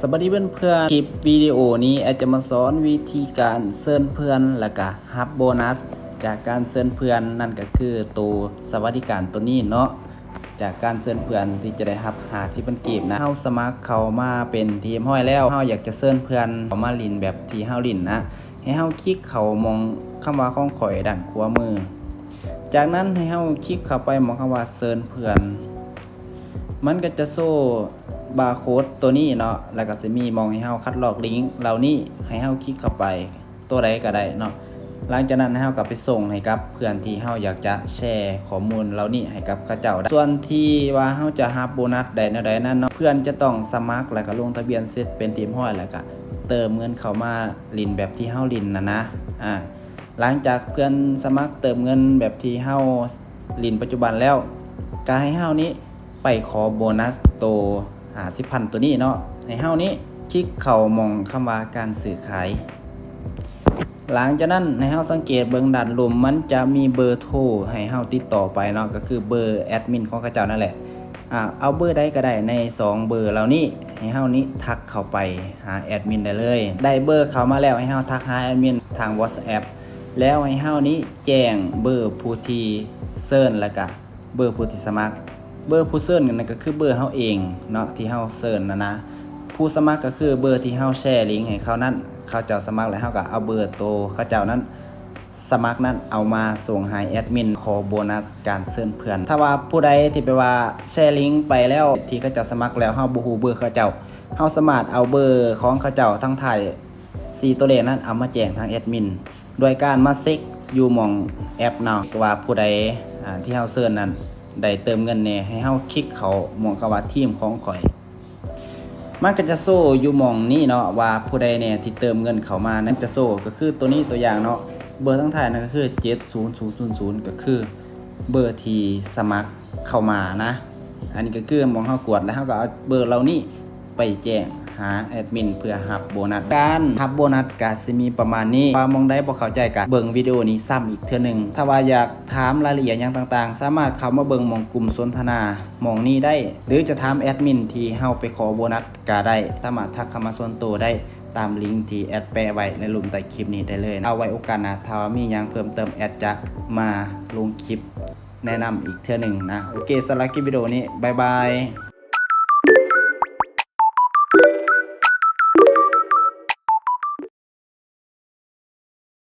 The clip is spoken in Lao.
ສະບາຍດີເພື່ອນໆ ຄລິບວິດີໂອນີ້ແອດຈະມາສອນວິທີການເຊີນເພື່ອນ ແລ້ວກະຮັບໂບນັສຈາກການເຊີນເພື່ອນ ນັ້ນກະຄືໂຕສະຫວັດດີການໂຕນີ້ເນາະ ຈາກການເຊີນເພື່ອນທີ່ຈະໄດ້ຮັບຫ້າສິບພັນກີບນະ. ເຮົາສະໝັກເຂົ້າມາເປັນທີ່ຮຽບຮ້ອຍແລ້ວ ເຮົາຢາກຈະເຊີນເພື່ອນເຂົ້າມາຫຼິ້ນແບບທີ່ເຮົາຫຼິ້ນນະ ໃຫ້ເຮົາຄລິກເຂົ້າໝ່ອງຄຳວ່າຂອງຂ້ອຍດ້ານຂວາມື. ຈາກນັ້ນໃຫ້ເຮົາຄລິກເຂົ້າໄປໝ່ອງຄຳວ່າເຊີນເພື່ອນ ມັນກໍຈະໂຊບາໂຄດໂຕນີ້ເນາະ ແລ້ວກໍຊິມີໝ່ອງໃຫ້ເຮົາຄັດລອກລິງເຫຼົ່ານີ້ ໃຫ້ເຮົາຄລິກເຂົ້າໄປໂຕໃດກໍໄດ້ເນາະ. ຫຼັງຈາກນັ້ນໃຫ້ເຮົາກໍໄປສົ່ງໃຫ້ກັບເພື່ອນທີ່ເຮົາຢາກຈະແຊຂໍ້ມູນເຫຼົ່ານີ້ໃຫ້ກັບເຂົາເຈົ້າໄດ້. ສ່ວນທີ່ວ່າເຮົາຈະຮັບໂບນັສໄດ້ແນວໃດນັ້ນເນາະ ເພື່ອນຈະຕ້ອງສະໝັກ ແລ້ວກໍລົງທະບຽນເສັດເປັນທີ່ຮຽບຮ້ອຍ ແລ້ວກໍເຕີມເງິນເຂົ້າມາຫຼິ້ນແບບທີ່ເຮົາຫຼິ້ນນັ້ນນະ. ອາ ຫຼັງຈາກເພື່ອນສະໝັກເຕີມເງິນແບບທີ່ເຮົາຫຼິ້ນປັດຈຸບັນແລ້ວ ກໍໃຫ້ເຮົານີ້ໄປຂໍໂບນັສໂຕຫ້າສິບພັນໂຕນີ້ເນາະ. ໃຫ້ເຮົານີ້ຄລິກເຂົ້າໝ່ອງຄຳວ່າການຊື້ຂາຍ. ຫຼັງຈາກນັ້ນໃຫ້ເຮົາສັງເກດເບິ່ງດ້ານລຸ່ມ ມັນຈະມີເບີໂທໃຫ້ເຮົາຕິດຕໍ່ໄປເນາະ ກໍຄືເບີແອດມິນຂອງເຂົາເຈົ້ານັ້ນແຫຼະ. ອາ ເອົາເບີໃດກໍໄດ້ໃນສອງເບີເຫຼົ່ານີ້ ໃຫ້ເຮົານີ້ທັກເຂົ້າໄປຫາແອດມິນໄດ້ເລີຍ. ໄດ້ເບີເຂົ້າມາແລ້ວ ໃຫ້ເຮົາທັກຫາແອດມິນທາງ WhatsApp ແລ້ວໃຫ້ເຮົານີ້ແຈ້ງເບີຜູ້ທີ່ເຊີນ ແລ້ວກະເບີຜູ້ທີ່ສະໝັກ. ເບີຜູ້ເຊີນນັ້ນກໍຄືເບີເຮົາເອງເນາະ ທີ່ເຮົາເຊີນນັ້ນນະ. ຜູ້ສະໝັກກໍຄືເບີທີ່ເຮົາແຊລິງໃຫ້ເຂົານັ້ນ ເຂົາເຈົ້າສະໝັກແລ້ວ ເຮົາກໍເອົາເບີໂຕເຂົາເຈົ້ານັ້ນ ສະໝັກນັ້ນເອົາມາສົ່ງໃຫ້ແອດມິນ ຂໍໂບນັສການເຊີນເພື່ອນ. ຖ້າວ່າຜູ້ໃດທີ່ແບບວ່າແຊລິງໄປແລ້ວ ທີ່ເຂົາເຈົ້າສະໝັກແລ້ວ ເຮົາບໍ່ຮູ້ເບີເຂົາເຈົ້າ ເຮົາສາມາດເອົາເບີຂອງເຂົາເຈົ້າທັງທ້າຍສີ່ຕົວເລກນັ້ນ ເອົາມາແຈ້ງທາງແອດມິນ ໂດຍການມາເຊັກຢູ່ໝ່ອງແອັບເນາະ ວ່າຜູ້ໃດ ອາ ທີ່ເຮົາເຊີນນັ້ນໄດ້ເຕີມເງິນແດ່ ໃຫ້ເຮົາຄລິກເຂົ້າໝ່ອງຄຳວ່າທີມຂອງຂ້ອຍ. ມັນກໍຈະໂຊຢູ່ໝ່ອງນີ້ເນາະ ວ່າຜູ້ໃດແດ່ທີ່ເຕີມເງິນເຂົ້າມານັ້ນ ຈະໂຊກໍຄືໂຕນີ້ ຕົວຢ່າງເນາະ ເບີທັງທ້າຍນັ້ນກໍຄືເຈັດສູນສູນສູນສູນ ກໍຄືເບີທີ່ສະໝັກເຂົ້າມານະ. ອັນນີ້ກໍຄືໝ່ອງເຮົາກວດ ແລ້ວເຮົາກໍເອົາເບີເຫຼົ່ານີ້ໄປແຈ້ງຫາແອດມິນເພື່ອຮັບໂບນັດ. ການຮັບໂບນັດກໍຊິມີປະມານນີ້ ວ່າໝ່ອງໃດບໍ່ເຂົ້າໃຈກໍເບິ່ງວິດີໂອນີ້ຊ້ຳອີກເທື່ອໜຶ່ງ. ຖ້າວ່າຢາກຖາມລາຍລະອຽດຫຍັງຕ່າງໆ ສາມາດເຂົ້າມາເບິ່ງໝ່ອງກຸ່ມສົນທະນາໝ່ອງນີ້ໄດ້ ຫຼືຈະຖາມແອດມິນທີ່ເຮົາໄປຂໍໂບນັດ ກະໄດ້ ສາມາດທັກເຂົ້າມາສ່ວນໂຕໄດ້ຕາມລິງທີ່ແອັດແປະໄວ້ໃນລຸ່ມໃຕ້ຄລິບນີ້ໄດ້ເລີຍ. ເອົາໄວ້ໂອກາດໜ້າ ຖ້າວ່າມີຫຍັງເພີ່ມເຕີມ ແອັດຈະມາລົງຄລິບແນະນຳອີກເທື່ອໜຶ່ງນະ. ໂອເຄ ສຳລັບຄລິບວິດີໂອນີ້ ບາຍບາຍ.